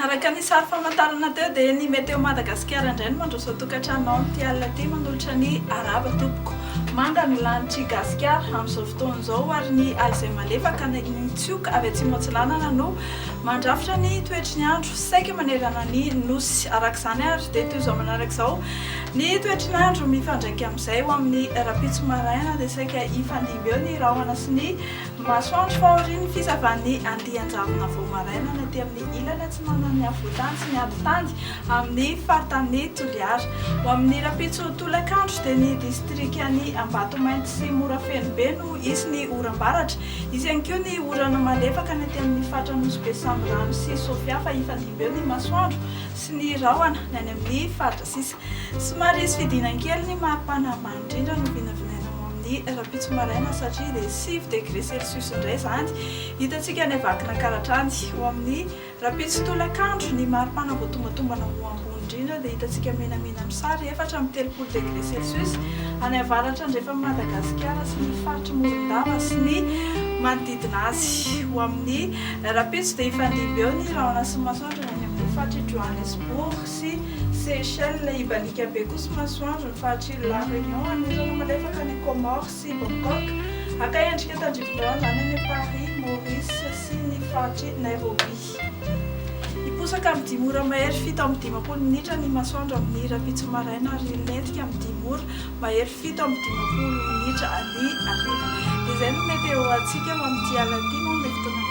Araka ny sary famantarana teo dia ny Météo Madagasikara indray no mandroso an-tokantranonao amin'ity alina ity manolotra ny arahaba tompoko. Manga ny lanitr'i Gasikara amin'izao fotoana izao ary ny alizay malefaka na ny tsioka avy atsimo atsinanana no mandrafitra ny toetry ny andro saika manerana ny Nosy. Araka izany ary dia toy izao manaraka izao ny toetry ny andro mifandraika amin'izay ho amin'ny rahampitso maraina dia saika hifandimby eo ny rahona sy ny Masoandro fa aorian'ny fisavan'ny andian-javona vao maraina ny aty amin'ny ilany atsinanan'ny afovoantany sy ny atitany amin'ny faritanin'i Toliara. Ho amin'ny rahampitso tolakandro dia ny distrikan'i Ambatomainty sy Morafenobe no hisy ny oram-baratra. Hisy ihany koa ny orana malefaka ny aty amin'ny faritra Nosy Be Sambirano sy Sofia fa hifandimby eo ny masoandro sy ny rahona ny any amin'ny faritra sisa. Somary hisy fidinany kely ny maripana ambany indrindra no vinavinaina ho amin'ny rahampitso maraina satria dia 9 degré celsius indray izany hitantsika any Vakinankaratra any. Ho amin'ny rahampitso tolakandro, ny maripana voatombatombana ho ambony indrindra dia hitantsika menamena misary 34 degré celsius any avaratra andrefan'i Madagasikara sy ny faritr'i Morondava sy ny manodidina azy. Ho amin'ny rahampitso dia hifandimby eo ny rahona sy ny masoandro ny any amin'ny faritr'i Johannesburg sy Seychelles, hibaliaka be kosa masoandro ny faritr'i La Réunion, hanorana malefaka any Comores sy Bangkok, haka endrika tandrifin-drano izany any Paris, Maurice sy ny faritr'i Nairobi. Hiposaka amin'ny dimy ora mahery 57 minitra ny masoandro amin'ny rahampitso maraina ary hilentika amin'ny dimy ora mahery 57 minitra ny hariva. Dia izay no météo antsika ho amin'ity alina ity. Manome fotoana.